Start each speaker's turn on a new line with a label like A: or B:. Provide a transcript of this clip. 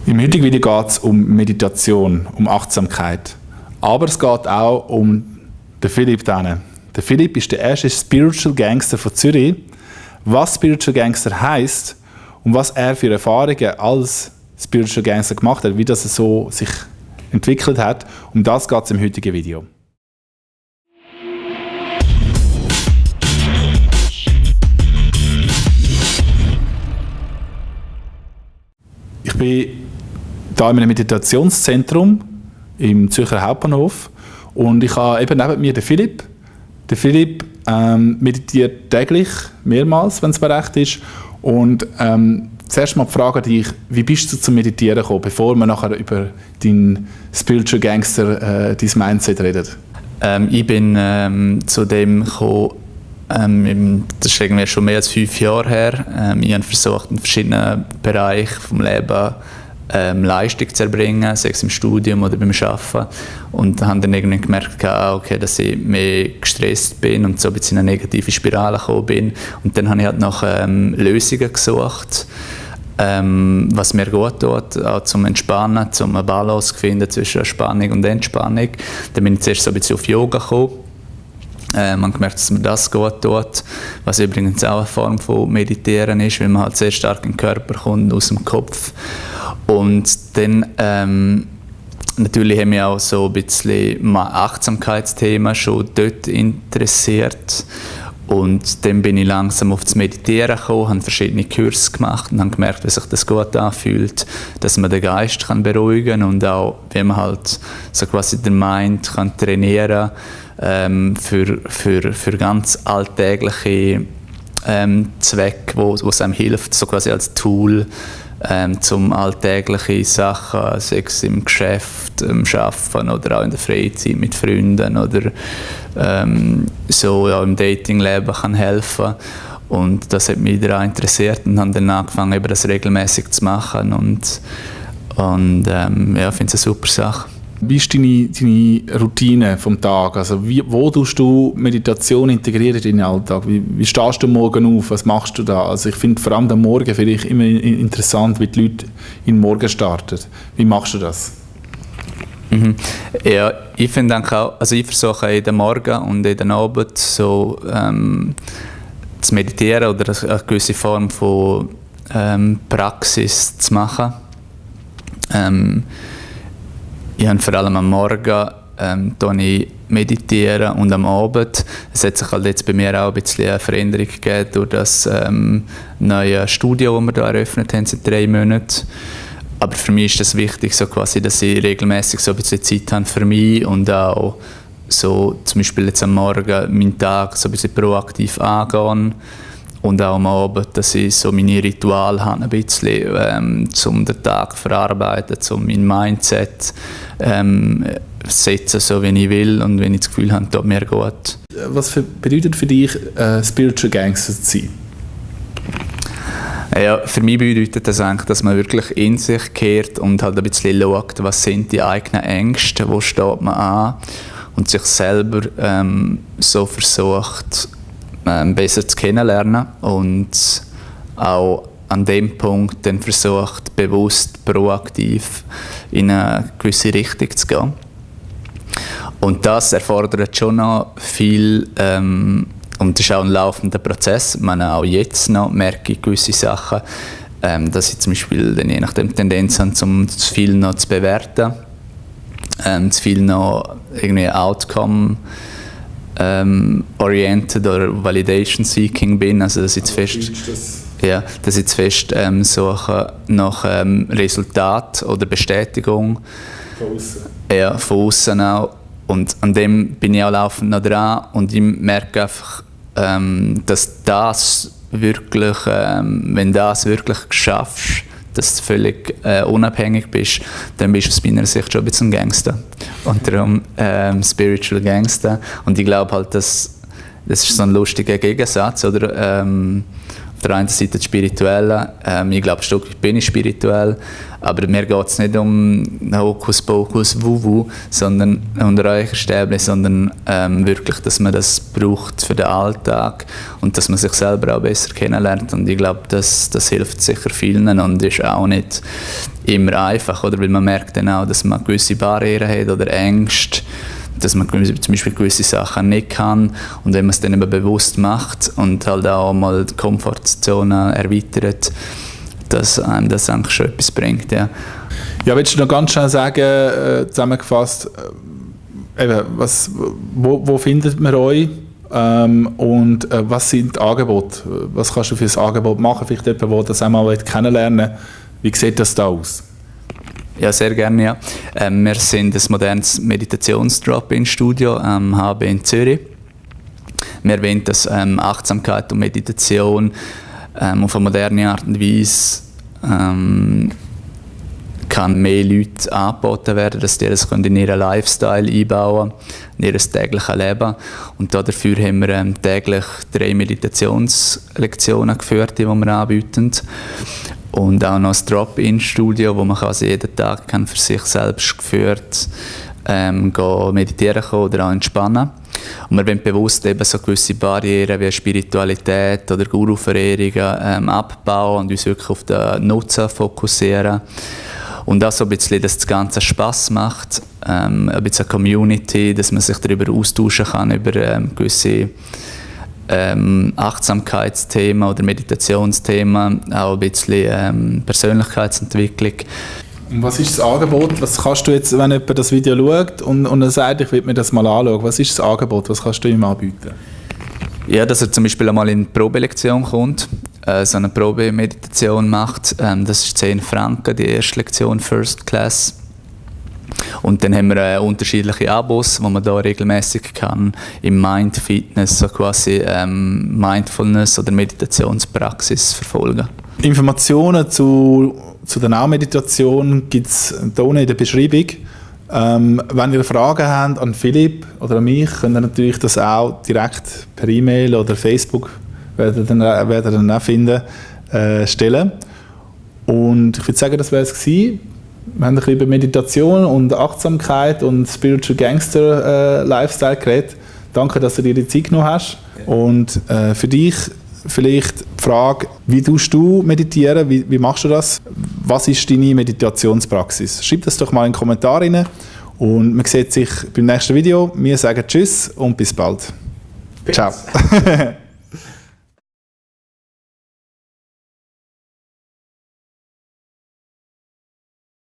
A: Im heutigen Video geht es um Meditation, um Achtsamkeit. Aber es geht auch um den Philipp. Der Philipp ist der erste Spiritual Gangster von Zürich. Was Spiritual Gangster heisst und was er für Erfahrungen als Spiritual Gangster gemacht hat, wie das so sich entwickelt hat, um das geht es im heutigen Video. Ich bin hier in einem Meditationszentrum im Zürcher Hauptbahnhof und ich habe eben neben mir den Philipp. Der Philipp meditiert täglich, mehrmals, wenn es mir recht ist. Und zuerst mal die Frage an dich, wie bist du zum Meditieren gekommen, bevor wir nachher über deinen Spiritual Gangster, dein Mindset reden?
B: Ich bin zu dem gekommen, das ist irgendwie schon mehr als 5 Jahre her. Ich habe versucht, in verschiedenen Bereichen des Lebens Leistung zu erbringen, sei es im Studium oder beim Arbeiten. Und habe dann irgendwie gemerkt, okay, dass ich mehr gestresst bin und so ein bisschen in eine negative Spirale gekommen bin. Und dann habe ich halt nach Lösungen gesucht, was mir gut tut, auch zum Entspannen, zum eine Balance zu finden zwischen Spannung und Entspannung. Dann bin ich zuerst so ein bisschen auf Yoga gekommen. Man hat gemerkt, dass mir das gut tut, was übrigens auch eine Form von Meditieren ist, weil man halt sehr stark in den Körper kommt, aus dem Kopf. Und dann natürlich haben mich auch so ein bisschen Achtsamkeitsthema schon dort interessiert. Und dann bin ich langsam auf das Meditieren gekommen, habe verschiedene Kurse gemacht und habe gemerkt, wie sich das gut anfühlt, dass man den Geist kann beruhigen kann und auch, wie man halt so quasi den Mind kann trainieren für ganz alltägliche Zwecke, wo es einem hilft, so quasi als Tool, zum alltägliche Sachen, sei es im Geschäft, im Arbeiten oder auch in der Freizeit mit Freunden oder so ja, im Datingleben kann helfen. Und das hat mich daran interessiert und habe dann angefangen, eben das regelmäßig zu machen und ja, ich finde es eine super Sache.
A: Wie ist deine Routine vom Tag? Also wo tust du Meditation integrieren in deinen Alltag? Wie stehst du morgen auf? Was machst du da? Also ich finde vor allem am Morgen finde ich immer interessant, wie die Leute in den Morgen starten. Wie machst du das?
B: Ja, ich finde auch, also ich versuche jeden Morgen und jeden Abend so zu meditieren oder eine gewisse Form von Praxis zu machen. Ich habe vor allem am Morgen meditieren und am Abend. Es hat sich halt jetzt bei mir auch ein bisschen eine Veränderung gegeben durch das neue Studio, das wir hier eröffnet haben seit 3 Monaten. Aber für mich ist das wichtig, so quasi, dass ich regelmäßig so ein bisschen Zeit habe für mich und auch so zum Beispiel jetzt am Morgen meinen Tag so ein bisschen proaktiv angehen. Und auch am Abend, dass ich so meine Rituale habe, ein bisschen, um den Tag zu verarbeiten, um mein Mindset setzen, so wie ich will und wenn ich das Gefühl habe, tut mir gut.
A: Was bedeutet für dich, Spiritual Gangster zu sein?
B: Ja, für mich bedeutet das eigentlich, dass man wirklich in sich kehrt und halt ein bisschen schaut, was sind die eigenen Ängste, wo steht man an und sich selber so versucht, besser zu kennenlernen und auch an dem Punkt dann versucht, bewusst, proaktiv in eine gewisse Richtung zu gehen. Und das erfordert schon noch viel, und das ist auch ein laufender Prozess. Ich meine, auch jetzt noch merke ich gewisse Sachen, dass ich zum Beispiel dann je nachdem Tendenz habe, zu viel noch zu bewerten, zu viel noch irgendwie Outcome oriented oder Validation Seeking bin, also dass ich jetzt fest suche nach Resultat oder Bestätigung von außen. Ja, von außen auch. Und an dem bin ich auch laufend noch dran und ich merke einfach, dass das wirklich, wenn du das wirklich schaffst, dass du völlig unabhängig bist, dann bist du aus meiner Sicht schon ein bisschen ein Gangster. Und darum Spiritual Gangster. Und ich glaube halt, das ist so ein lustiger Gegensatz. Oder? Auf der einen Seite das Spirituelle. Ich glaube, ein Stück weit bin ich spirituell, aber mir geht es nicht um Hokuspokus, Wuhu, sondern um Räucherstäbchen, sondern wirklich, dass man das braucht für den Alltag und dass man sich selber auch besser kennenlernt. Und ich glaube, das hilft sicher vielen und ist auch nicht immer einfach, oder? Weil man merkt dann auch, dass man gewisse Barrieren hat oder Ängste, dass man zum Beispiel gewisse Sachen nicht kann, und wenn man es dann eben bewusst macht und halt auch mal die Komfortzone erweitert, dass einem das eigentlich schon etwas bringt. Ja,
A: ja, willst du noch ganz schnell sagen, zusammengefasst, eben, wo findet man euch und was sind die Angebote? Was kannst du für ein Angebot machen? Vielleicht jemand, der das einmal kennenlernen will. Wie sieht das da aus?
B: Ja, sehr gerne, ja. Wir sind ein modernes Meditations-Drop-In-Studio am HB in Zürich. Wir wollen, dass Achtsamkeit und Meditation auf eine moderne Art und Weise kann mehr Leuten angeboten werden, dass die das in ihren Lifestyle einbauen können, in ihr tägliches Leben. Und dafür haben wir täglich 3 Meditationslektionen geführt, die wir anbieten. Und auch noch ein Drop-In-Studio, wo man quasi jeden Tag für sich selbst geführt meditieren kann oder auch entspannen. Und wir wollen bewusst eben so gewisse Barrieren wie Spiritualität oder Guru-Verehrungen abbauen und uns wirklich auf den Nutzen fokussieren. Und auch so ein bisschen, dass das Ganze Spass macht, ein bisschen eine Community, dass man sich darüber austauschen kann, über gewisse Achtsamkeitsthemen oder Meditationsthemen, auch ein bisschen Persönlichkeitsentwicklung.
A: Und was ist das Angebot? Was kannst du jetzt, wenn jemand das Video schaut und er sagt, ich will mir das mal anschauen, was ist das Angebot? Was kannst du ihm anbieten?
B: Ja, dass er zum Beispiel einmal in eine Probelektion kommt, so eine Probemeditation macht. Das ist 10 Franken, die erste Lektion, First Class. Und dann haben wir unterschiedliche Abos, wo man da regelmäßig kann im Mind Fitness, so quasi Mindfulness oder Meditationspraxis verfolgen. Informationen
A: zu der Nahmeditation gibt es hier unten in der Beschreibung. Wenn ihr Fragen habt an Philipp oder an mich, könnt ihr natürlich das auch direkt per E-Mail oder Facebook, werdet ihr dann auch finden, stellen. Und ich würde sagen, das wäre es gewesen. Wir haben ein bisschen über Meditation und Achtsamkeit und Spiritual Gangster Lifestyle geredet. Danke, dass du dir die Zeit genommen hast. Und für dich vielleicht die Frage, wie tust du meditieren? Wie machst du das? Was ist deine Meditationspraxis? Schreib das doch mal in die Kommentare rein. Und man sieht sich beim nächsten Video. Wir sagen Tschüss und bis bald. Ciao.